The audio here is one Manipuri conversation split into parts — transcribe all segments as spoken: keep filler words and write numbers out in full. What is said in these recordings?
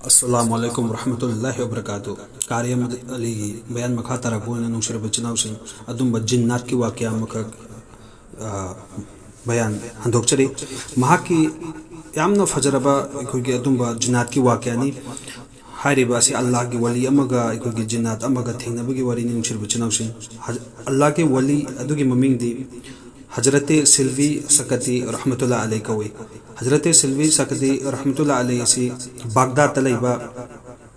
ꯑꯁꯂꯥꯃꯨ ꯑꯂꯥꯏꯀꯨꯝ ꯋꯔꯍꯃꯇꯨꯜꯂꯥꯍꯤ ꯋꯕꯔꯀꯥꯇꯨ꯫ ꯀꯥꯔꯤ ꯑꯍꯃꯗ ꯑꯂꯤꯒꯤ ꯕꯌꯥꯟ ꯃꯈꯥ ꯇꯥꯔꯛꯄ ꯑꯣꯏꯅ, ꯅꯨꯡꯁꯤꯔꯕ ꯏꯆꯤꯟ ꯏꯅꯥꯎꯁꯤꯡ, ꯑꯗꯨꯝꯕ ꯖꯤꯟꯅꯥꯠꯀꯤ ꯋꯥꯀꯌꯥ ꯑꯃꯈꯛ, ꯑ, ꯕꯌꯥꯟ ꯍꯟꯗꯣꯛꯆꯔꯤ꯫ ꯃꯍꯥꯛꯀꯤ ꯌꯥꯝꯅ ꯐꯖꯔꯕ ꯑꯩꯈꯣꯏꯒꯤ ꯑꯗꯨꯝꯕ ꯖꯤꯟꯅꯥꯠꯀꯤ ꯋꯥꯀꯌꯥꯅꯤ꯫ ꯍꯥꯏꯔꯤꯕ ꯑꯁꯤ ꯑꯜꯂꯥꯍꯒꯤ ꯋꯥꯂꯤ ꯑꯃꯒ ꯑꯩꯈꯣꯏꯒꯤ ꯖꯤꯟꯅꯥꯠ ꯑꯃꯒ ꯊꯦꯡꯅꯕꯒꯤ ꯋꯥꯔꯤꯅꯤ, ꯅꯨꯡꯁꯤꯔꯕ ꯏꯆꯤꯟ ꯏꯅꯥꯎꯁꯤꯡ꯫ ꯍꯖ-, ꯑꯜꯂꯥꯍꯒꯤ ꯋꯥꯂꯤ ꯑꯗꯨꯒꯤ ꯃꯃꯤꯡꯗꯤ ꯍꯖꯔꯠꯇꯦ ꯁꯤꯜꯚꯤ ꯁꯀꯇꯤ ꯔꯍꯃꯇꯨꯜꯂꯥ ꯑꯂꯩ ꯀꯧꯏ꯫ ꯍꯖꯔꯠꯇꯦ ꯁꯤꯜꯚꯤ ꯁꯀꯇꯤ ꯔꯍꯃꯇꯨꯜꯂꯥ ꯑꯂꯩ ꯑꯁꯤ ꯕꯥꯒꯗꯥꯗꯇ ꯂꯩꯕ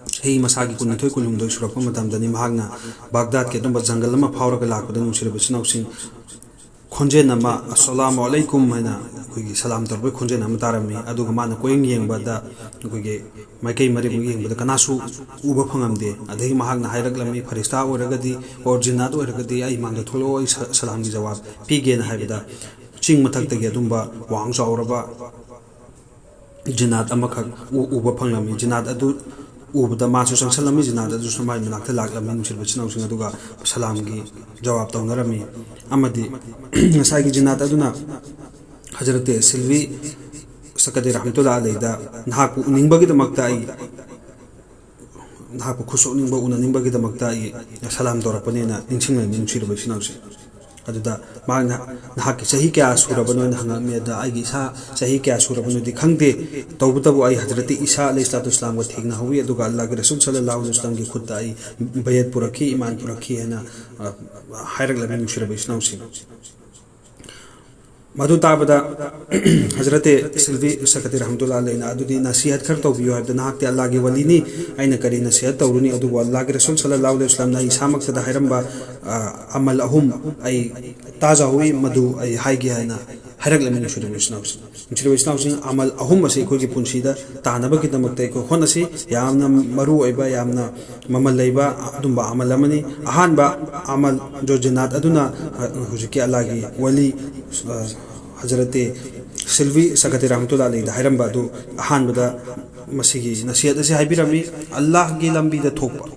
ꯆꯍꯤ ꯃꯁꯥꯒꯤ ꯀꯨꯟꯅꯤꯊꯣꯏ ꯀꯨꯟꯍꯨꯝꯗꯣꯏ ꯁꯨꯔꯛꯄ ꯃꯇꯝꯗꯅꯤ꯫ ꯃꯍꯥꯛꯅ ꯕꯥꯒꯗꯥꯗꯀꯤ ꯑꯗꯨꯝꯕ ꯖꯪꯒꯜ ꯑꯃ ꯐꯥꯎꯔꯒ ꯂꯥꯛꯄꯗ, ꯅꯨꯡꯁꯤꯔꯕ ꯏꯆꯤꯟ ꯏꯅꯥꯎꯁꯤꯡ, ꯈꯣꯟꯖꯦꯜ ꯑꯃ, "ꯑꯁꯁꯂꯥꯃꯨ ꯑꯂꯩꯀꯨꯝ" ꯍꯥꯏꯅ ꯑꯩꯈꯣꯏꯒꯤ ꯁꯂꯥꯝ ꯇꯧꯔꯛꯄꯒꯤ ꯈꯣꯟꯖꯦꯜ ꯑꯃ ꯇꯥꯔꯝꯃꯤ꯫ ꯑꯗꯨꯒ ꯃꯥꯅ ꯀꯣꯏꯌꯦꯡ ꯌꯦꯡꯕꯗ ꯑꯩꯈꯣꯏꯒꯤ ꯃꯥꯏꯀꯩ ꯃꯔꯤꯃꯨꯛ ꯌꯦꯡꯕꯗ ꯀꯅꯥꯁꯨ ꯎꯕ ꯐꯪꯉꯝꯗꯦ꯫ ꯑꯗꯒꯤ ꯃꯍꯥꯛꯅ ꯍꯥꯏꯔꯛꯂꯝꯃꯤ, ꯐꯔꯤꯁꯇꯥ ꯑꯣꯏꯔꯒꯗꯤ, ꯑꯣꯔ ꯖꯤꯟꯅꯥꯠ ꯑꯣꯏꯔꯒꯗꯤ, "ꯑꯩ ꯃꯥꯡꯗ ꯊꯣꯛꯂꯛꯑꯣ, ꯑꯩ ꯁ-, ꯁꯂꯥꯝꯒꯤ ꯖꯋꯥꯕ ꯄꯤꯒꯦꯅ" ꯍꯥꯏꯕꯗ, ꯆꯤꯡ ꯃꯊꯛꯇꯒꯤ ꯑꯗꯨꯝꯕ ꯋꯥꯡ ꯆꯥꯎꯔꯕ ꯖꯤꯟꯅꯥꯠ ꯑꯃꯈꯛ ꯎ-, ꯎꯕ ꯐꯪꯂꯝꯃꯤ꯫ ꯖꯤꯟꯅꯥꯠ ꯑꯗꯨ ꯎꯕꯗ ꯃꯥꯁꯨ ꯆꯪꯁꯜꯂꯝꯃꯤ꯫ ꯖꯤꯟꯅꯥꯠ ꯑꯗꯨꯁꯨ ꯃꯥꯏ ꯃꯅꯥꯛꯇ ꯂꯥꯛꯂꯝꯃꯤ, ꯅꯨꯡꯁꯤꯔꯕ ꯏꯆꯤꯟ ꯏꯅꯥꯎꯁꯤꯡ, ꯑꯗꯨꯒ ꯁꯂꯥꯝꯒꯤ ꯖꯋꯥꯕ ꯇꯧꯅꯔꯝꯃꯤ꯫ ꯑꯃꯗꯤ ꯉꯁꯥꯏꯒꯤ ꯖꯤꯟꯅꯥꯠ ꯑꯗꯨꯅ ꯍꯖꯔꯠꯇꯦ ꯁꯤꯜꯚꯤ ꯁꯀꯇꯤ ꯔꯍꯃꯇꯨꯜꯂꯥ ꯑꯂꯩꯗ, "ꯅꯍꯥꯛꯄꯨ ꯎꯅꯤꯡꯕꯒꯤꯗꯃꯛꯇ ꯑꯩ, ꯅꯍꯥꯛꯄꯨ ꯈꯨꯠꯁꯣꯛꯅꯤꯡꯕ, ꯎꯅꯅꯤꯡꯕꯒꯤꯗꯃꯛꯇ ꯑꯩ ꯁꯂꯥꯝ ꯇꯧꯔꯛꯄꯅꯦꯅ" ꯅꯤꯡꯁꯤꯡꯂꯝꯃꯤ, ꯅꯨꯡꯁꯤꯔꯕ ꯏꯆꯤꯟ ꯏꯅꯥꯎꯁꯤꯡ꯫ ꯑꯗꯨꯗ ꯃꯍꯥꯛꯅ, "ꯅꯍꯥꯛꯀꯤ ꯆꯍꯤ ꯀꯌꯥ ꯁꯨꯔꯕꯅꯣ?" ꯍꯥꯏꯅ ꯍꯪꯉꯛꯃꯤ꯫ ꯑꯗ ꯑꯩꯒꯤ ꯏꯁꯥ ꯆꯍꯤ ꯀꯌꯥ ꯁꯨꯔꯕꯅꯣꯗꯤ ꯈꯪꯗꯦ, ꯇꯧꯕꯇꯕꯨ ꯑꯩ ꯍꯖꯔꯠꯇꯤ ꯏꯁꯥ ꯑꯂꯩꯍꯤ ꯁꯂꯥꯇꯨ ꯋꯁꯂꯥꯝꯒ ꯊꯦꯡꯅꯍꯧꯋꯤ, ꯑꯗꯨꯒ ꯑꯜꯂꯥꯍꯒꯤ ꯔꯁꯨꯜ ꯁꯜꯂꯜꯂꯥꯍꯨ ꯑꯂꯩꯍꯤ ꯋꯁꯂꯝꯒꯤ ꯈꯨꯠꯇ ꯑꯩ ꯕꯌꯠ ꯄꯨꯔꯛꯈꯤ, ꯏꯃꯥꯟ ꯄꯨꯔꯛꯈꯤ ꯍꯥꯏꯅ, ꯑ, ꯍꯥꯏꯔꯛꯂꯝꯃꯤ, ꯅꯨꯡꯁꯤꯔꯕ ꯏꯆꯤꯟ ꯏꯅꯥꯎꯁꯤꯡ꯫ ꯃꯗꯨ ꯇꯥꯕꯗ ꯍꯖꯔꯠꯇꯦ ꯁꯤꯜꯚꯤ ꯁꯀꯇꯤ ꯔꯍꯃꯇꯨꯜꯂꯥ ꯑꯂꯩꯅ, "ꯑꯗꯨꯗꯤ ꯅꯁꯤꯍꯠ ꯈꯔ ꯇꯧꯕꯤꯌꯨ" ꯍꯥꯏꯕꯗ, "ꯅꯍꯥꯛꯇꯤ ꯑꯜꯂꯥꯍꯒꯤ ꯋꯥꯂꯤꯅꯤ, ꯑꯩꯅ ꯀꯔꯤ ꯅꯁꯤꯍꯠ ꯇꯧꯔꯨꯅꯤ? ꯑꯗꯨꯕꯨ ꯑꯜꯂꯥꯍꯒꯤ ꯔꯁꯨꯜ ꯁꯜꯂꯜꯂꯥꯍꯨ ꯑꯂꯩꯍꯤ ꯋꯁꯂꯝꯅ ꯑꯩ ꯏꯁꯥꯃꯛꯇꯗ ꯍꯥꯏꯔꯝꯕ, ꯑ, ꯑꯃꯜ ꯑꯍꯨꯝ ꯑꯩ ꯇꯥꯖꯍꯧꯋꯤ, ꯃꯗꯨ ꯑꯩ ꯍꯥꯏꯒꯦ" ꯍꯥꯏꯅ ꯍꯥꯏꯔꯛꯂꯝꯃꯤ, ꯅꯨꯡꯁꯤꯔꯕ ꯏꯆꯤꯟ ꯏꯅꯥꯎꯁꯤꯡ꯫ ꯅꯨꯡꯁꯤꯔꯕ ꯏꯆꯤꯟ ꯏꯅꯥꯎꯁꯤꯡ, ꯑꯃꯜ ꯑꯍꯨꯝ ꯑꯁꯤ ꯑꯩꯈꯣꯏꯒꯤ ꯄꯨꯟꯁꯤꯗ ꯇꯥꯅꯕꯒꯤꯗꯃꯛꯇ ꯑꯩꯈꯣꯏ ꯍꯣꯠꯅꯁꯤ꯫ ꯌꯥꯝꯅ ꯃꯔꯨ ꯑꯣꯏꯕ, ꯌꯥꯝꯅ ꯃꯃꯜ ꯂꯩꯕ ꯑꯗꯨꯝꯕ ꯑꯃꯜ ꯑꯃꯅꯤ꯫ ꯑꯍꯥꯟꯕ ꯑꯃꯜ ꯖꯣ ꯖꯤꯟꯅꯥꯠ ꯑꯗꯨꯅ, ꯑ, ꯍꯧꯖꯤꯛꯀꯤ ꯑꯜꯂꯥꯍꯒꯤ ꯋꯥꯂꯤ, ꯑ, ꯍꯖꯔꯠꯇꯦ ꯁꯤꯜꯚꯤ ꯁꯀꯇꯤ ꯔꯍꯃꯇꯨꯜꯂꯥ ꯑꯂꯩꯗ ꯍꯥꯏꯔꯝꯕ ꯑꯗꯨ, ꯑꯍꯥꯟꯕꯗ ꯃꯁꯤꯒꯤ ꯅꯁꯤꯍꯠ ꯑꯁꯤ ꯍꯥꯏꯕꯤꯔꯝꯃꯤ꯫ ꯑꯜꯂꯥꯍꯒꯤ ꯂꯝꯕꯤꯗ ꯊꯣꯛꯄ,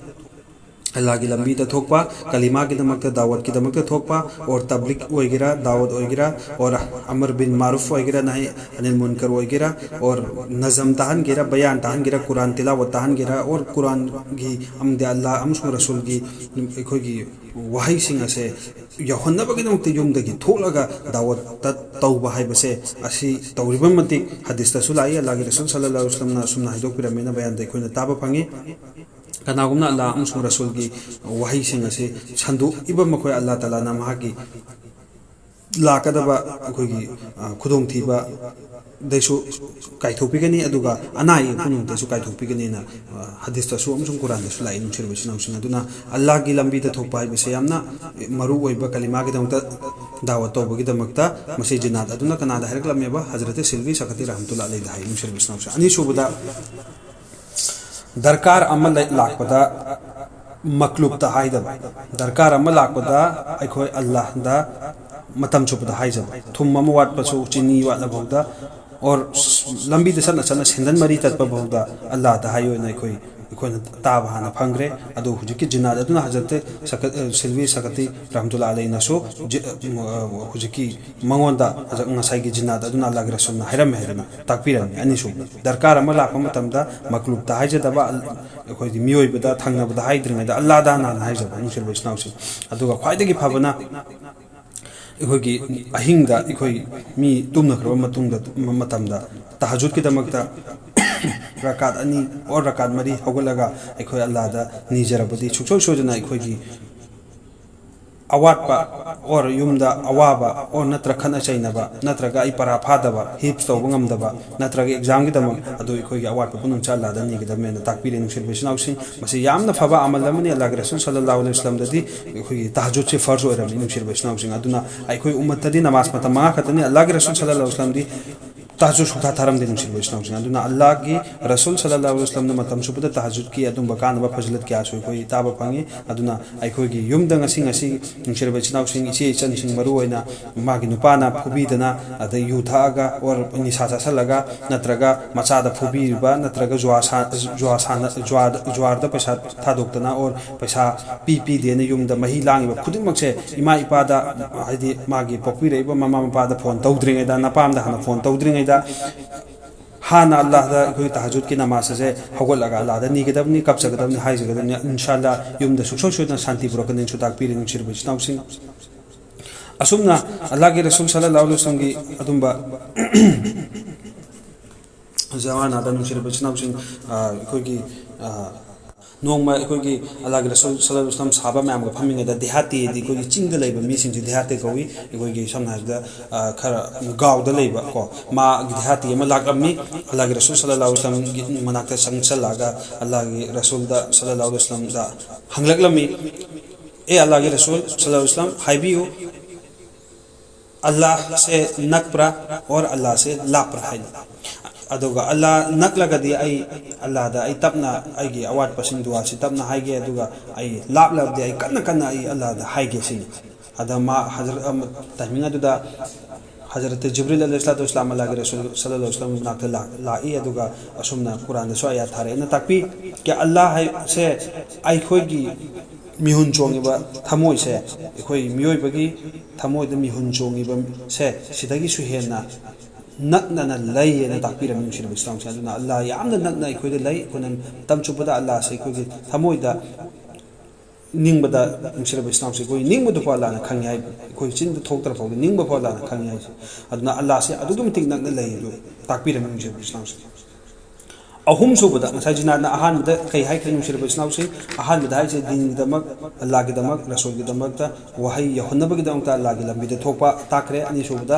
ꯑꯜꯂꯥꯒꯤ ꯂꯝꯕꯤꯗ ꯊꯣꯛꯄ, ꯀꯂꯤꯃꯥꯒꯤꯗꯃꯛꯇ, ꯗꯥꯋꯠꯀꯤꯗꯃꯛꯇ ꯊꯣꯛꯄ, ꯑꯣꯔ ꯇꯕ꯭ꯂꯤꯛ ꯑꯣꯏꯒꯦꯔꯥ, ꯗꯥꯋꯠ ꯑꯣꯏꯒꯦꯔꯥ, ꯑꯣꯔ ꯑꯃꯔ ꯕꯤꯟ ꯃꯥꯔꯨꯐ ꯑꯣꯏꯒꯦꯔꯥ, ꯅꯍꯤ ꯑꯅꯤꯜ ꯃꯨꯟꯀꯔ ꯑꯣꯏꯒꯦꯔꯥ, ꯑꯣꯔ ꯅꯖꯝ ꯇꯥꯍꯟꯒꯦꯔꯥ, ꯕꯌꯥꯟ ꯇꯥꯍꯟꯒꯦꯔꯥ, ꯀꯨꯔꯥꯟ ꯇꯤꯂꯥꯋꯠ ꯇꯥꯍꯟꯒꯦꯔꯥ, ꯑꯣꯔ ꯀꯨꯔꯥꯟꯒꯤ ꯑꯃꯗꯤ ꯑꯜꯂꯥ ꯑꯃꯁꯨꯡ ꯔꯁꯨꯜꯒꯤ ꯑꯩꯈꯣꯏꯒꯤ ꯋꯥꯍꯩꯁꯤꯡ ꯑꯁꯦ ꯌꯧꯍꯟꯅꯕꯒꯤꯗꯃꯛꯇ ꯌꯨꯝꯗꯒꯤ ꯊꯣꯛꯂꯒ ꯗꯥꯋꯠꯇ ꯇꯧꯕ ꯍꯥꯏꯕꯁꯦ, ꯑꯁꯤ ꯇꯧꯔꯤꯕ ꯃꯇꯤꯛ ꯍꯗꯤꯁꯇꯁꯨ ꯂꯥꯛꯏ꯫ ꯑꯜꯂꯥꯒꯤ ꯔꯁꯨꯜ ꯁꯜꯂꯜꯂꯥꯍꯨ ꯑꯂꯩꯍꯤ ꯋꯁꯜꯂꯝꯅ ꯑꯁꯨꯝꯅ ꯍꯥꯏꯗꯣꯛꯄꯤꯔꯝꯃꯦꯅ ꯕꯌꯥꯟꯗ ꯑꯩꯈꯣꯏꯅ ꯇꯥꯕ ꯐꯪꯉꯤ꯫ ꯀꯅꯥꯒꯨꯝꯕꯅ ꯑꯜꯂꯥ ꯑꯃꯁꯨꯡ ꯔꯁꯨꯜꯒꯤ ꯋꯥꯍꯩꯁꯤꯡ ꯑꯁꯤ ꯁꯟꯗꯣꯛꯏꯕ ꯃꯈꯣꯏ, ꯑꯜꯂꯥ ꯇꯥꯂꯥꯅ ꯃꯍꯥꯛꯀꯤ ꯂꯥꯛꯀꯗꯕ ꯑꯩꯈꯣꯏꯒꯤ, ꯑ, ꯈꯨꯗꯣꯡꯊꯤꯕꯗꯩꯁꯨ ꯀꯥꯏꯊꯣꯛꯄꯤꯒꯅꯤ, ꯑꯗꯨꯒ ꯑꯅꯥ ꯑꯌꯦꯛ ꯄꯨꯝꯅꯃꯛꯇꯁꯨ ꯀꯥꯏꯊꯣꯛꯄꯤꯒꯅꯤꯅ, ꯑ, ꯍꯗꯤꯁꯇꯁꯨ ꯑꯃꯁꯨꯡ ꯀꯨꯔꯥꯟꯗꯁꯨ ꯂꯥꯛꯏ, ꯅꯨꯡꯁꯤꯔꯕ ꯏꯆꯤꯟ ꯏꯅꯥꯎꯁꯤꯡ꯫ ꯑꯗꯨꯅ ꯑꯜꯂꯥꯒꯤ ꯂꯝꯕꯤꯗ ꯊꯣꯛꯄ ꯍꯥꯏꯕꯁꯦ ꯌꯥꯝꯅ ꯃꯔꯨ ꯑꯣꯏꯕ, ꯀꯂꯤꯃꯥꯒꯤꯗꯃꯛꯇ ꯗꯥꯋꯠ ꯇꯧꯕꯒꯤꯗꯃꯛꯇ꯫ ꯃꯁꯤ ꯖꯤꯅꯥꯠ ꯑꯗꯨꯅ ꯀꯅꯥꯗ ꯍꯥꯏꯔꯛꯂꯝꯃꯦꯕ? ꯍꯖꯔꯠ ꯁꯤꯜꯕꯤ ꯁꯀꯇꯤ ꯔꯍꯃꯇꯨꯜꯂꯥ ꯑꯂꯩꯗ ꯍꯥꯏ, ꯅꯨꯡꯁꯤꯔꯕ ꯏꯆꯤꯟ ꯏꯅꯥꯎꯁꯤꯡ꯫ ꯑꯅꯤꯁꯨꯕꯗ, ꯗꯔꯀꯥꯔ ꯑꯃ ꯂꯩ-, ꯂꯥꯛꯄꯗ ꯃꯛꯂꯨꯞꯇ ꯍꯥꯏꯗꯕ, ꯗꯔꯀꯥꯔ ꯑꯃ ꯂꯥꯛꯄꯗ ꯑꯩꯈꯣꯏ ꯑꯜꯂꯥꯍꯗ ꯃꯇꯝ ꯆꯨꯞꯄꯗ ꯍꯥꯏꯖꯕ, ꯊꯨꯝ ꯑꯃ ꯋꯥꯠꯄꯁꯨ, ꯆꯤꯅꯤ ꯋꯥꯠꯂꯐꯥꯎꯗ, ꯑꯣꯔ ꯂꯝꯕꯤꯗ ꯆꯠꯅ ꯆꯠꯅ ꯁꯦꯟꯗꯟ ꯃꯔꯤ ꯇꯠꯄ ꯐꯥꯎꯗ ꯑꯜꯂꯥꯍꯗ ꯍꯥꯏꯌꯣꯅ ꯑꯩꯈꯣꯏ, ꯑꯩꯈꯣꯏꯅ ꯇꯥꯕ ꯍꯥꯟꯅ ꯐꯪꯈ꯭ꯔꯦ꯫ ꯑꯗꯨ ꯍꯧꯖꯤꯛꯀꯤ ꯖꯤꯅꯥꯠ ꯑꯗꯨꯅ ꯍꯖꯔꯠ ꯁꯀ-, ꯑ, ꯁꯤꯜꯕꯤ ꯁꯀꯇꯤ ꯔꯍꯃꯇꯨꯜꯂꯥ ꯑꯂꯩꯅꯁꯨ ꯖꯤ-, ꯑ, ꯍꯧꯖꯤꯛꯀꯤ ꯃꯉꯣꯟꯗ ꯍꯖꯔꯠ ꯉꯁꯥꯏꯒꯤ ꯖꯤꯅꯥꯠ ꯑꯗꯨꯅ ꯑꯜꯂꯥꯍꯒꯤ ꯔꯁꯨꯜꯅ ꯍꯥꯏꯔꯝꯃꯦ ꯍꯥꯏꯗꯅ ꯇꯥꯛꯄꯤꯔꯝꯃꯤ꯫ ꯑꯅꯤꯁꯨꯕ, ꯗꯔꯀꯥꯔ ꯑꯃ ꯂꯥꯛꯄ ꯃꯇꯝꯗ ꯃꯛꯂꯨꯞꯇ ꯍꯥꯏꯖꯗꯕ, ꯑꯜ-, ꯑꯩꯈꯣꯏꯒꯤ ꯃꯤꯑꯣꯏꯕꯗ, ꯊꯪꯅꯕꯗ ꯍꯥꯏꯗ꯭ꯔꯤꯉꯩꯗ ꯑꯜꯂꯥꯍꯗ ꯍꯥꯟꯅ ꯍꯥꯏꯖꯕ, ꯅꯨꯡꯁꯤꯔꯕ ꯏꯆꯤꯟ ꯏꯅꯥꯎꯁꯤꯡ꯫ ꯑꯗꯨꯒ ꯈ꯭ꯋꯥꯏꯗꯒꯤ ꯐꯕꯅ ꯑꯩꯈꯣꯏꯒꯤ ꯑꯍꯤꯡꯗ ꯑꯩꯈꯣꯏ ꯃꯤ ꯇꯨꯝꯅꯈ꯭ꯔꯕ ꯃꯇꯨꯡꯗ, ꯃꯇꯝꯗ ꯇꯍꯖꯨꯗꯀꯤꯗꯃꯛꯇ ꯔꯀꯥꯠ ꯑꯅꯤ ꯑꯣꯔ ꯔꯀꯥꯠ ꯃꯔꯤ ꯍꯧꯒꯠꯂꯒ ꯑꯩꯈꯣꯏ ꯑꯜꯂꯥꯍꯗ ꯅꯤꯖꯔꯕꯗꯤ, ꯁꯨꯡꯁꯣꯏ ꯁꯣꯏꯗꯅ ꯑꯩꯈꯣꯏꯒꯤ ꯑꯋꯥꯠꯄ ꯑꯣꯔ ꯌꯨꯝꯗ ꯑꯋꯥꯕ ꯑꯣꯔ ꯅꯠꯇ꯭ꯔꯒ ꯈꯠꯅ ꯆꯩꯅꯕ ꯅꯠꯇ꯭ꯔꯒ ꯑꯩ ꯄꯔꯥ ꯐꯥꯗꯕ, ꯍꯤꯐꯖ ꯇꯧꯕ ꯉꯝꯗꯕ ꯅꯠꯇ꯭ꯔꯒ ꯑꯦꯛꯖꯥꯝꯒꯤꯗꯃꯛ, ꯑꯗꯨ ꯑꯩꯈꯣꯏꯒꯤ ꯑꯋꯥꯠꯄ ꯄꯨꯝꯅꯃꯛꯁꯦ ꯑꯜꯂꯥꯍꯗ ꯅꯤꯒꯗꯕꯅꯦꯅ ꯇꯥꯛꯄꯤꯔꯦ, ꯅꯨꯡꯁꯤꯔꯕ ꯏꯆꯤꯟ ꯏꯅꯥꯎꯁꯤꯡ꯫ ꯃꯁꯤ ꯌꯥꯝꯅ ꯐꯕ ꯑꯃꯜ ꯑꯃꯅꯤ꯫ ꯑꯜꯂꯥꯍꯒꯤ ꯔꯁꯨꯜ ꯁꯜꯂꯜꯂꯥꯍꯨ ꯑꯂꯩꯍꯤ ꯋꯁꯜꯂꯝꯗꯗꯤ ꯑꯩꯈꯣꯏꯒꯤ ꯇꯍꯖꯨꯗꯁꯦ ꯐꯔꯖ ꯑꯣꯏꯔꯝꯃꯤ, ꯅꯨꯡꯁꯤꯔꯕ ꯏꯆꯤꯟ ꯏꯅꯥꯎꯁꯤꯡ꯫ ꯑꯗꯨꯅ ꯑꯩꯈꯣꯏ ꯎꯝꯃꯠꯇꯗꯤ ꯅꯃꯥꯖ ꯃꯇꯝ ꯃꯉꯥ ꯈꯛꯇꯅꯤ꯫ ꯑꯜꯂꯥꯍꯒꯤ ꯔꯁꯨꯜ ꯁꯜꯂꯜꯂꯥꯍꯨ ꯑꯂꯩꯍꯤ ꯋꯁꯜꯂꯝꯗꯤ ꯇꯍꯖꯨꯗ ꯁꯨꯡꯊꯥ ꯊꯥꯔꯝꯗꯦ, ꯅꯨꯡꯁꯤꯔꯕ ꯏꯆꯤꯟ ꯏꯅꯥꯎꯁꯤꯡ꯫ ꯑꯗꯨꯅ ꯑꯜꯂꯥꯍꯒꯤ ꯔꯁꯨꯜ ꯁꯜꯂꯜꯂꯥꯍꯨ ꯑꯂꯩꯍꯤ ꯋꯁꯜꯂꯝꯅ ꯃꯇꯝ ꯆꯨꯞꯄꯗ ꯇꯍꯖꯨꯗꯀꯤ ꯑꯗꯨꯝꯕ ꯀꯥꯟꯅꯕ ꯐꯖꯤꯂꯠ ꯀꯌꯥꯁꯨ ꯑꯩꯈꯣꯏ ꯇꯥꯕ ꯐꯪꯉꯤ꯫ ꯑꯗꯨꯅ ꯑꯩꯈꯣꯏꯒꯤ ꯌꯨꯝꯗ ꯉꯁꯤ, ꯉꯁꯤ ꯅꯨꯡꯁꯤꯔꯕ ꯏꯆꯤꯟ ꯏꯅꯥꯎꯁꯤꯡ, ꯏꯆꯦ ꯏꯆꯟꯁꯤꯡ ꯃꯔꯨ ꯑꯣꯏꯅ ꯃꯥꯒꯤ ꯅꯨꯄꯥꯅ ꯐꯨꯕꯤꯗꯅ, ꯑꯗꯩ ꯌꯨ ꯊꯛꯑꯒ ꯑꯣꯔ ꯅꯤꯁꯥ ꯆꯥꯁꯤꯜꯂꯒ, ꯅꯠꯇ꯭ꯔꯒ ꯃꯆꯥꯗ ꯐꯨꯕꯤꯔꯤꯕ, ꯅꯠꯇ꯭ꯔꯒ ꯖꯨꯋꯥ ꯁꯥ-, ꯖꯨꯋꯥ ꯁꯥꯟꯅ-, ꯖꯨꯋꯥꯗ, ꯖꯨꯋꯥꯔꯗ ꯄꯩꯁꯥ ꯊꯥꯗꯣꯛꯇꯅ ꯑꯣꯔ ꯄꯩꯁꯥ ꯄꯤ ꯄꯤꯗꯦꯅ ꯌꯨꯝꯗ ꯃꯍꯤ ꯂꯥꯡꯉꯤꯕ ꯈꯨꯗꯤꯡꯃꯛꯁꯦ, ꯏꯃꯥ ꯏꯄꯥꯗ, ꯍꯥꯏꯗꯤ ꯃꯥꯒꯤ ꯄꯣꯛꯄꯤꯔꯛꯏꯕ ꯃꯃꯥ ꯃꯄꯥꯗ ꯐꯣꯟ ꯇꯧꯗ꯭ꯔꯤꯉꯩꯗ, ꯅꯄꯥꯝꯗ ꯍꯥꯟꯅ ꯐꯣꯟ ꯇꯧꯗ꯭ꯔꯤꯉꯩꯗ, ꯍꯥꯟꯅ ꯑꯜꯂꯥꯍꯗ ꯑꯩꯈꯣꯏ ꯇꯍꯖꯨꯗꯀꯤ ꯅꯃꯥꯖ ꯑꯁꯦ ꯍꯧꯒꯠꯂꯒ ꯑꯜꯂꯥꯍꯗ ꯅꯤꯒꯗꯕꯅꯤ, ꯀꯞꯆꯒꯗꯕꯅꯤ, ꯍꯥꯏꯖꯒꯗꯕꯅꯤ꯫ ꯏꯟꯁꯥ ꯑꯜꯂꯥꯍ ꯌꯨꯝꯗ ꯁꯨꯡꯁꯣꯏ ꯁꯣꯏꯗꯅ ꯁꯥꯟꯇꯤ ꯄꯨꯔꯛꯀꯅꯤꯁꯨ ꯇꯥꯛꯄꯤꯔꯤ, ꯅꯨꯡꯁꯤꯔꯕ ꯏꯆꯤꯟ ꯏꯅꯥꯎꯁꯤꯡ꯫ ꯑꯁꯨꯝꯅ ꯑꯜꯂꯥꯍꯒꯤ ꯔꯁꯨꯜ ꯁꯜꯂꯜꯂꯥꯍꯨ ꯑꯂꯩꯍꯤ ꯋꯁꯜꯂꯝꯒꯤ ꯑꯗꯨꯝꯕ ꯖꯃꯥꯅꯥꯗ, ꯅꯨꯡꯁꯤꯔꯕ ꯏꯆꯤꯟ ꯏꯅꯥꯎꯁꯤꯡ, ꯑ, ꯑꯩꯈꯣꯏꯒꯤ, ꯑ, ꯅꯣꯡꯃ ꯑꯩꯈꯣꯏꯒꯤ ꯑꯜꯂꯥꯍꯒꯤ ꯔꯁꯨꯜ ꯁꯜꯂꯜꯂꯥꯍꯨ ꯑꯂꯩꯍꯤ ꯋꯁꯜꯂꯝ ꯁꯍꯥꯕꯥ ꯃꯌꯥꯝꯒ ꯐꯝꯃꯤꯉꯩꯗ, ꯗꯤꯍꯥꯇꯤ ꯍꯥꯏꯗꯤ ꯑꯩꯈꯣꯏꯒꯤ ꯆꯤꯡꯗ ꯂꯩꯕ ꯃꯤꯁꯤꯡꯁꯦ ꯗꯤꯍꯥꯇꯤ ꯀꯧꯏ꯫ ꯑꯩꯈꯣꯏꯒꯤ ꯁꯝꯅ ꯍꯥꯏꯔꯕꯗ, ꯑ, ꯈꯔ ꯒꯥꯎꯗ ꯂꯩꯕ ꯀꯣ, ꯃꯥ ꯗꯤꯍꯥꯇꯤ ꯑꯃ ꯂꯥꯛꯂꯝꯃꯤ꯫ ꯑꯜꯂꯥꯍꯒꯤ ꯔꯁꯨꯜ ꯁꯜꯂꯜꯂꯥꯍꯨ ꯑꯂꯩꯍꯤ ꯋꯁꯜꯂꯝꯒꯤ ꯃꯅꯥꯛꯇ ꯆꯪꯁꯜꯂꯛꯑꯒ ꯑꯜꯂꯥꯍꯒꯤ ꯔꯁꯨꯜꯗ ꯁꯜꯂꯜꯂꯥꯍꯨ ꯑꯂꯩꯍꯤ ꯋꯁꯜꯂꯝꯗ ꯍꯪꯂꯛꯂꯝꯃꯤ, "ꯑꯦ ꯑꯜꯂꯥꯍꯒꯤ ꯔꯁꯨꯜ ꯁꯜꯂꯜꯂꯥꯍꯨ ꯑꯂꯩꯍꯤ ꯋꯁꯜꯂꯝ, ꯍꯥꯏꯕꯤꯌꯨ, ꯑꯜꯂꯥꯍꯁꯦ ꯅꯛꯄ꯭ꯔꯥ ꯑꯣꯔ ꯑꯜꯂꯥꯍꯁꯦ ꯂꯥꯞꯄ꯭ꯔꯥ?" ꯍꯥꯏꯅ꯫ ꯑꯗꯨꯒ ꯑꯜꯂꯥꯍ ꯅꯛꯂꯒꯗꯤ ꯑꯩ ꯑꯜꯂꯥꯍꯗ ꯑꯩ ꯇꯞꯅ ꯑꯩꯒꯤ ꯑꯋꯥꯠꯄꯁꯤꯡ ꯗꯨꯋꯥꯁꯤ ꯇꯞꯅ ꯍꯥꯏꯒꯦ, ꯑꯗꯨꯒ ꯑꯩ ꯂꯥꯞꯂꯕꯗꯤ ꯑꯩ ꯀꯟꯅ ꯀꯟꯅ ꯑꯩ ꯑꯜꯂꯥꯍꯗ ꯍꯥꯏꯒꯦ ꯁꯤꯅꯤ꯫ ꯑꯗ ꯃꯥ ꯍꯖꯔꯠ ꯑꯃ, ꯇꯥꯏꯃꯤꯡ ꯑꯗꯨꯗ ꯍꯖꯔꯠ ꯖꯤꯕ꯭ꯔꯤꯜ ꯑꯂꯩꯍꯤꯁꯁꯂꯥꯇꯨ ꯋꯁꯁꯂꯥꯝ ꯑꯜꯂꯥꯍꯒꯤ ꯔꯁꯨꯜ ꯁꯜꯂꯜꯂꯥꯍꯨ ꯑꯂꯩꯍꯤ ꯋꯁꯜꯂꯝꯒꯤ ꯃꯅꯥꯛꯇ ꯂꯥꯛ-, ꯂꯥꯛꯏ꯫ ꯑꯗꯨꯒ ꯑꯁꯨꯝꯅ ꯀꯨꯔꯥꯟꯗꯁꯨ ꯑꯌꯥꯠ ꯊꯥꯔꯛꯑꯦꯅ ꯇꯥꯛꯄꯤ꯫ ꯀꯌꯥ ꯑꯜꯂꯥꯍ ꯍꯥꯏꯁꯦ ꯑꯩꯈꯣꯏꯒꯤ ꯃꯤꯍꯨꯟ ꯆꯣꯡꯉꯤꯕ ꯊꯃꯣꯏꯁꯦ, ꯑꯩꯈꯣꯏ ꯃꯤꯑꯣꯏꯕꯒꯤ ꯊꯃꯣꯏꯗ ꯃꯤꯍꯨꯟ ꯆꯣꯡꯉꯤꯕꯁꯦ ꯁꯤꯗꯒꯤꯁꯨ ꯍꯦꯟꯅ ꯅꯛꯅꯅ ꯂꯩꯌꯦꯅ ꯇꯥꯛꯄꯤꯔꯝꯃꯤ, ꯅꯨꯡꯁꯤꯔꯕ ꯏꯆꯤꯟ ꯏꯅꯥꯎꯁꯤꯡ꯫ ꯑꯗꯨꯅ ꯑꯜꯂꯥꯍ ꯌꯥꯝꯅ ꯅꯛꯅ ꯑꯩꯈꯣꯏꯗ ꯂꯩ꯫ ꯑꯩꯈꯣꯏꯅ ꯃꯇꯝ ꯆꯨꯞꯄꯗ ꯑꯜꯂꯥꯍꯁꯦ ꯑꯩꯈꯣꯏꯒꯤ ꯊꯃꯣꯏꯗ ꯅꯤꯡꯕꯗ, ꯅꯨꯡꯁꯤꯔꯕ ꯏꯆꯤꯟ ꯏꯅꯥꯎꯁꯤꯡ, ꯑꯩꯈꯣꯏ ꯅꯤꯡꯕꯗꯨꯐꯥꯎ ꯑꯜꯂꯥꯍꯅ ꯈꯪꯉꯤ ꯍꯥꯏ, ꯑꯩꯈꯣꯏ ꯆꯤꯟꯗ ꯊꯣꯛꯇ꯭ꯔ ꯐꯥꯎꯗ ꯅꯤꯡꯕꯐꯥꯎ ꯑꯜꯂꯥꯍꯅ ꯈꯪꯉꯤ ꯍꯥꯏꯁꯦ꯫ ꯑꯗꯨꯅ ꯑꯜꯂꯥꯍꯁꯦ ꯑꯗꯨꯛꯀꯤ ꯃꯇꯤꯛ ꯅꯛꯅ ꯂꯩ ꯑꯗꯨ ꯇꯥꯛꯄꯤꯔꯝꯃꯤ, ꯅꯨꯡꯁꯤꯔꯕ ꯏꯆꯤꯟ ꯏꯅꯥꯎꯁꯤꯡ꯫ ꯑꯍꯨꯝꯁꯨꯕꯗ, ꯉꯁꯥꯏ ꯖꯤꯅꯥꯗꯅ ꯑꯍꯥꯟꯕꯗ ꯀꯩ ꯍꯥꯏꯈ꯭ꯔꯦ, ꯅꯨꯡꯁꯤꯔꯕ ꯏꯆꯤꯟ ꯏꯅꯥꯎꯁꯤꯡ? ꯑꯍꯥꯟꯕꯗ ꯍꯥꯏꯁꯦ ꯗꯤꯟꯒꯤꯗꯃꯛ, ꯑꯜꯂꯥꯍꯒꯤꯗꯃꯛ, ꯔꯁꯨꯜꯒꯤꯗꯃꯛꯇ ꯋꯥꯍꯩ ꯌꯧꯍꯟꯅꯕꯒꯤꯗꯃꯛꯇ ꯑꯜꯂꯥꯍꯒꯤ ꯂꯝꯕꯤꯗ ꯊꯣꯛꯄ ꯇꯥꯛꯈ꯭ꯔꯦ꯫ ꯑꯅꯤꯁꯨꯕꯗ,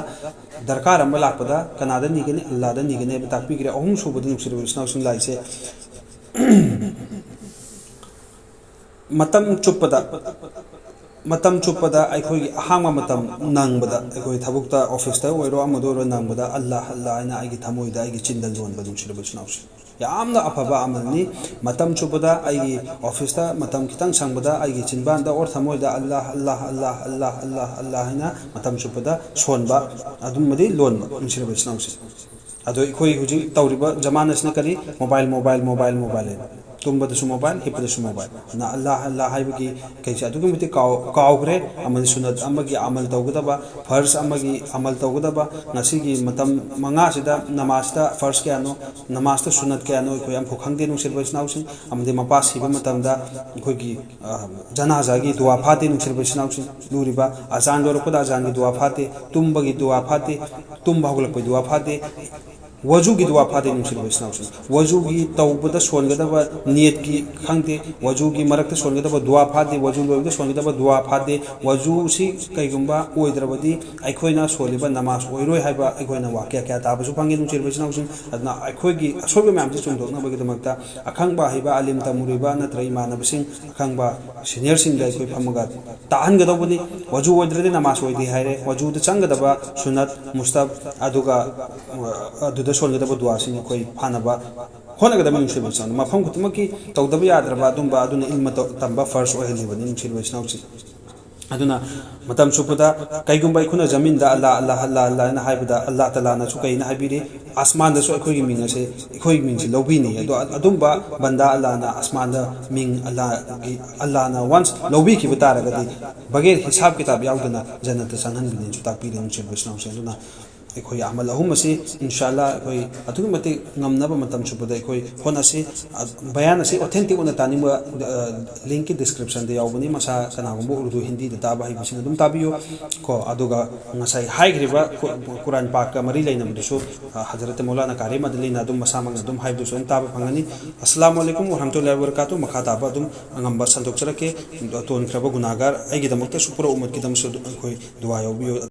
ꯗꯔꯀꯥꯔ ꯑꯃ ꯂꯥꯛꯄꯗ ꯀꯅꯥꯗ ꯅꯤꯒꯅꯤ? ꯑꯜꯂꯥꯍꯗ ꯅꯤꯒꯅꯤ ꯍꯥꯏꯕ ꯇꯥꯛꯄꯤꯈ꯭ꯔꯦ꯫ ꯑꯍꯨꯝꯁꯨꯕꯗ, ꯅꯨꯡꯁꯤꯔꯕ ꯏꯆꯤꯟ ꯏꯅꯥꯎꯁꯤꯡ, ꯂꯥꯏꯁꯦ ꯃꯇꯝ ꯆꯨꯞꯄꯗ ꯃꯇꯝ ꯆꯨꯞꯄꯗ ꯑꯩꯈꯣꯏꯒꯤ ꯑꯍꯥꯡꯕ ꯃꯇꯝ ꯅꯪꯕꯗ, ꯑꯩꯈꯣꯏ ꯊꯕꯛꯇ, ꯑꯣꯐꯤꯁꯇ ꯑꯣꯏꯔꯣ, ꯑꯃꯗ ꯑꯣꯏꯔꯣ, ꯅꯪꯕꯗ ꯑꯜꯂꯥꯍ, ꯑꯜꯂꯥꯍ ꯍꯥꯏꯅ ꯑꯩꯒꯤ ꯊꯃꯣꯏꯗ, ꯑꯩꯒꯤ ꯆꯤꯟꯗ ꯂꯣꯟꯕ, ꯅꯨꯡꯁꯤꯔꯕ ꯏꯆꯤꯟ ꯏꯅꯥꯎꯁꯤꯡ꯫ ꯌꯥꯝꯅ ꯑꯐꯕ ꯑꯃꯜꯅꯤ꯫ ꯃꯇꯝ ꯆꯨꯞꯄꯗ ꯑꯩꯒꯤ ꯑꯣꯐꯤꯁꯇ ꯃꯇꯝ ꯈꯤꯇꯪ ꯁꯪꯕꯗ ꯑꯩꯒꯤ ꯆꯤꯟꯕꯥꯟꯗ ꯑꯣꯔ ꯊꯃꯣꯏꯗ ꯑꯜꯂꯥꯍ, ꯑꯜꯂꯥꯍ, ꯑꯜꯂꯥꯍ, ꯑꯜꯂꯥꯍ, ꯑꯜꯂꯥꯍ, ꯑꯜꯂꯥꯍ ꯍꯥꯏꯅ ꯃꯇꯝ ꯆꯨꯞꯄꯗ ꯁꯣꯟꯕ, ꯑꯗꯨꯃꯗꯤ ꯂꯣꯟꯕ, ꯅꯨꯡꯁꯤꯔꯕ ꯏꯆꯤꯟ ꯏꯅꯥꯎꯁꯤꯡ꯫ ꯑꯗꯣ ꯑꯩꯈꯣꯏ ꯍꯧꯖꯤꯛ ꯇꯧꯔꯤꯕ ꯖꯃꯥꯅꯥꯁꯤꯅ ꯀꯔꯤ? ꯃꯣꯕꯥꯏꯜ, ꯃꯣꯕꯥꯏꯜ, ꯃꯣꯕꯥꯏꯜ, ꯃꯣꯕꯥꯏꯜ ꯍꯥꯏꯅ꯫ ꯇꯨꯝꯕꯗꯁꯨ ꯃꯣꯕꯥꯏꯜ, ꯍꯤꯞꯄꯗꯁꯨ ꯃꯣꯕꯥꯏꯜ꯫ ꯑꯗꯨꯅ ꯑꯜꯂꯥꯍ, ꯑꯜꯂꯥꯍ ꯍꯥꯏꯕꯒꯤ ꯀꯩꯁꯦ ꯑꯗꯨꯛꯀꯤ ꯃꯇꯤꯛ ꯀꯥꯎ-, ꯀꯥꯎꯈ꯭ꯔꯦ꯫ ꯑꯃꯗꯤ ꯁꯨꯅꯠ ꯑꯃꯒꯤ ꯑꯃꯜ ꯇꯧꯒꯗꯕ, ꯐꯔꯖ ꯑꯃꯒꯤ ꯑꯃꯜ ꯇꯧꯒꯗꯕ, ꯉꯁꯤꯒꯤ ꯃꯇꯝ ꯃꯉꯥꯁꯤꯗ ꯅꯃꯥꯖꯇ ꯐꯔꯖ ꯀꯌꯥꯅꯣ, ꯅꯃꯥꯖꯇ ꯁꯨꯅꯠ ꯀꯌꯥꯅꯣ, ꯑꯩꯈꯣꯏ ꯑꯝꯐꯥꯎ ꯈꯪꯗꯦ, ꯅꯨꯡꯁꯤꯔꯕ ꯏꯆꯤꯟ ꯏꯅꯥꯎꯁꯤꯡ꯫ ꯑꯃꯗꯤ ꯃꯄꯥ ꯁꯤꯕ ꯃꯇꯝꯗ ꯑꯩꯈꯣꯏꯒꯤ, ꯑ, ꯖꯅꯥꯖꯥꯒꯤ ꯗꯨꯋꯥ ꯐꯥꯗꯦ, ꯅꯨꯡꯁꯤꯔꯕ ꯏꯆꯤꯟ ꯏꯅꯥꯎꯁꯤꯡ꯫ ꯂꯨꯔꯤꯕ ꯑꯖꯥꯟ ꯂꯣꯏꯔꯛꯄꯗ ꯑꯖꯥꯟꯒꯤ ꯗꯨꯋꯥ ꯐꯥꯗꯦ, ꯇꯨꯝꯕꯒꯤ ꯗꯨꯋꯥ ꯐꯥꯗꯦ, ꯇꯨꯝꯕ ꯍꯧꯒꯠꯂꯛꯄꯒꯤ ꯗꯨꯋꯥ ꯐꯥꯗꯦ, ꯋꯖꯨꯒꯤ ꯗꯨꯋꯥ ꯐꯥꯗꯦ, ꯅꯨꯡꯁꯤꯔꯕ ꯏꯆꯤꯟ ꯏꯅꯥꯎꯁꯤꯡ꯫ ꯋꯖꯨꯒꯤ ꯇꯧꯕꯗ ꯁꯣꯟꯒꯗꯕ ꯅꯤꯌꯠꯀꯤ ꯈꯪꯗꯦ, ꯋꯖꯨꯒꯤ ꯃꯔꯛꯇ ꯁꯣꯟꯒꯗꯕ ꯗꯨꯋꯥ ꯐꯥꯗꯦ, ꯋꯖꯨ ꯂꯣꯏꯕꯗ ꯁꯣꯟꯒꯗꯕ ꯗꯨꯋꯥ ꯐꯥꯗꯦ꯫ ꯋꯖꯨꯁꯤ ꯀꯩꯒꯨꯝꯕ ꯑꯣꯏꯗ꯭ꯔꯕꯗꯤ ꯑꯩꯈꯣꯏꯅ ꯁꯣꯜꯂꯤꯕ ꯅꯃꯥꯖ ꯑꯣꯏꯔꯣꯏ ꯍꯥꯏꯕ ꯑꯩꯈꯣꯏꯅ ꯋꯥꯀ꯭ꯌꯥ ꯀꯌꯥ ꯇꯥꯕꯁꯨ ꯐꯪꯉꯤ, ꯅꯨꯡꯁꯤꯔꯕ ꯏꯆꯤꯟ ꯏꯅꯥꯎꯁꯤꯡ꯫ ꯑꯗꯨꯅ ꯑꯩꯈꯣꯏꯒꯤ ꯑꯁꯣꯏꯕ ꯃꯌꯥꯝꯁꯤ ꯆꯨꯝꯊꯣꯛꯅꯕꯒꯤꯗꯃꯛꯇ ꯑꯈꯪꯕ ꯑꯍꯩꯕ ꯑꯥꯂꯤꯝ ꯇꯝꯃꯨꯔꯤꯕ ꯅꯠꯇ꯭ꯔꯒ ꯏꯃꯥꯟꯅꯕꯁꯤꯡ, ꯑꯈꯪꯕ ꯁꯤꯅꯤꯌꯔꯁꯤꯡꯗ ꯑꯩꯈꯣꯏ ꯐꯝꯃꯒ ꯇꯥꯍꯟꯒꯗꯧꯕꯅꯤ꯫ ꯋꯖꯨ ꯑꯣꯏꯗ꯭ꯔꯗꯤ ꯅꯃꯥꯖ ꯑꯣꯏꯗꯦ ꯍꯥꯏꯔꯦ꯫ ꯋꯖꯨꯗ ꯆꯪꯒꯗꯕ ꯁꯨꯅꯠ, ꯃꯨꯁꯇꯍꯕ, ꯑꯗꯨꯒ, ꯑ, ꯑꯗꯨꯗ ꯁꯣꯟꯒꯗꯕ ꯗꯨꯋꯥꯁꯤꯡ ꯑꯩꯈꯣꯏ ꯐꯥꯅꯕ ꯍꯣꯠꯅꯒꯗꯕꯅꯤ, ꯅꯨꯡꯁꯤꯔꯕ ꯏꯆꯤꯟ ꯏꯅꯥꯎ꯫ ꯃꯐꯝ ꯈꯨꯗꯤꯡꯃꯛꯀꯤ ꯇꯧꯗꯕ ꯌꯥꯗ꯭ꯔꯕ ꯑꯗꯨꯝꯕ ꯑꯗꯨꯅ ꯏꯜꯃ ꯇꯧ-, ꯇꯝꯕ ꯐꯔꯖ ꯑꯣꯏꯍꯜꯂꯤꯕꯅꯤ, ꯅꯨꯡꯁꯤꯔꯕ ꯏꯆꯤꯟ ꯏꯅꯥꯎꯁꯤꯡ꯫ ꯑꯗꯨꯅ ꯃꯇꯝ ꯆꯨꯞꯄꯗ ꯀꯩꯒꯨꯝꯕ ꯑꯩꯈꯣꯏꯅ ꯖꯃꯤꯟꯗ ꯑꯜꯂꯥ, ꯑꯜꯂꯥ, ꯑꯜꯂꯥ, ꯑꯜꯂꯥ ꯍꯥꯏꯅ ꯍꯥꯏꯕꯗ, ꯑꯜꯂꯥ ꯇꯂꯥꯅꯁꯨ ꯀꯩꯅ ꯍꯥꯏꯕꯤꯔꯤ? ꯑꯁꯃꯥꯟꯗꯁꯨ ꯑꯩꯈꯣꯏꯒꯤ ꯃꯤꯡ ꯑꯁꯦ, ꯑꯩꯈꯣꯏꯒꯤ ꯃꯤꯡꯁꯦ ꯂꯧꯕꯤꯅꯤ꯫ ꯑꯗꯣ ꯑꯗꯨꯝꯕ ꯕꯟꯗꯥ ꯑꯜꯂꯥꯅ ꯑꯁꯃꯥꯟꯗ ꯃꯤꯡ ꯑꯜꯂꯥꯒꯤ, ꯑꯜꯂꯥꯅ ꯋꯥꯟꯁ ꯂꯧꯕꯤꯈꯤꯕ ꯇꯥꯔꯒꯗꯤ, ꯕꯒꯦꯔ ꯍꯤꯁꯥꯕ ꯀꯤꯇꯥꯕ ꯌꯥꯎꯗꯅ ꯖꯟꯅꯠꯇ ꯆꯪꯍꯟꯕꯤꯅꯤꯁꯨ ꯇꯥꯛꯄꯤꯔꯤ, ꯅꯨꯡꯁꯤꯔꯕ ꯏꯆꯤꯟ ꯏꯅꯥꯎꯁꯤꯡ꯫ ꯑꯗꯨꯅ ꯑꯩꯈꯣꯏ ꯑꯃꯜ ꯑꯍꯨꯝ ꯑꯁꯤ ꯏꯟꯁꯥ ꯑꯜꯂꯥ ꯑꯩꯈꯣꯏ ꯑꯗꯨꯛꯀꯤ ꯃꯇꯤꯛ ꯉꯝꯅꯕ ꯃꯇꯝ ꯆꯨꯞꯄꯗ ꯑꯩꯈꯣꯏ ꯍꯣꯠꯅꯁꯤ꯫ ꯑ, ꯕꯌꯥꯟ ꯑꯁꯤ ꯑꯣꯊꯦꯟꯇꯤꯛ ꯑꯣꯏꯅ ꯇꯥꯅꯤꯡꯕ, ꯑ, ꯂꯤꯡꯛꯀꯤ ꯗꯤꯁꯀ꯭ꯔꯤꯞꯁꯟꯗ ꯌꯥꯎꯕꯅꯤ꯫ ꯃꯁꯥ ꯀꯅꯥꯒꯨꯝꯕ ꯎꯔꯗꯨ, ꯍꯤꯟꯗꯤꯗ ꯇꯥꯕ ꯍꯩꯕꯁꯤꯡ ꯑꯗꯨꯝ ꯇꯥꯕꯤꯌꯨ ꯀꯣ꯫ ꯑꯗꯨꯒ ꯉꯁꯥꯏ ꯍꯥꯏꯈ꯭ꯔꯤꯕ ꯀꯨ-, ꯀꯨꯔꯥꯟ ꯄꯥꯛꯀ ꯃꯔꯤ ꯂꯩꯅꯕꯗꯨꯁꯨ, ꯑ, ꯍꯖꯔꯠ ꯃꯧꯂꯥꯅꯥ ꯀꯥꯔꯤꯝ ꯑꯗꯂꯤꯅ ꯑꯗꯨꯝ ꯃꯁꯥꯃꯛꯅ ꯑꯗꯨꯝ ꯍꯥꯏꯕꯗꯨꯁꯨ ꯑꯗꯨꯝ ꯇꯥꯕ ꯐꯪꯒꯅꯤ꯫ ꯑꯁꯂꯥꯃꯨ ꯑꯂꯥꯏꯀꯨꯝ ꯋꯔꯍꯃꯇꯨꯜꯂꯥꯍꯤ ꯋꯕꯔꯀꯥꯇꯨ꯫ ꯃꯈꯥ ꯇꯥꯕ ꯑꯗꯨꯝ ꯑꯉꯝꯕ ꯁꯟꯗꯣꯛꯆꯔꯛꯀꯦ꯫ ꯇꯣꯟꯈ꯭ꯔꯕ ꯒꯨꯅꯥꯒꯥꯔ ꯑꯩꯒꯤꯗꯃꯛꯇꯁꯨ, ꯄꯨꯔꯥ ꯎꯃꯠꯀꯤꯗꯃꯛꯁꯨ ꯑꯗꯨꯝ ꯑꯩꯈꯣꯏ ꯗꯨꯋꯥ ꯌꯥꯎꯕꯤꯌꯨ꯫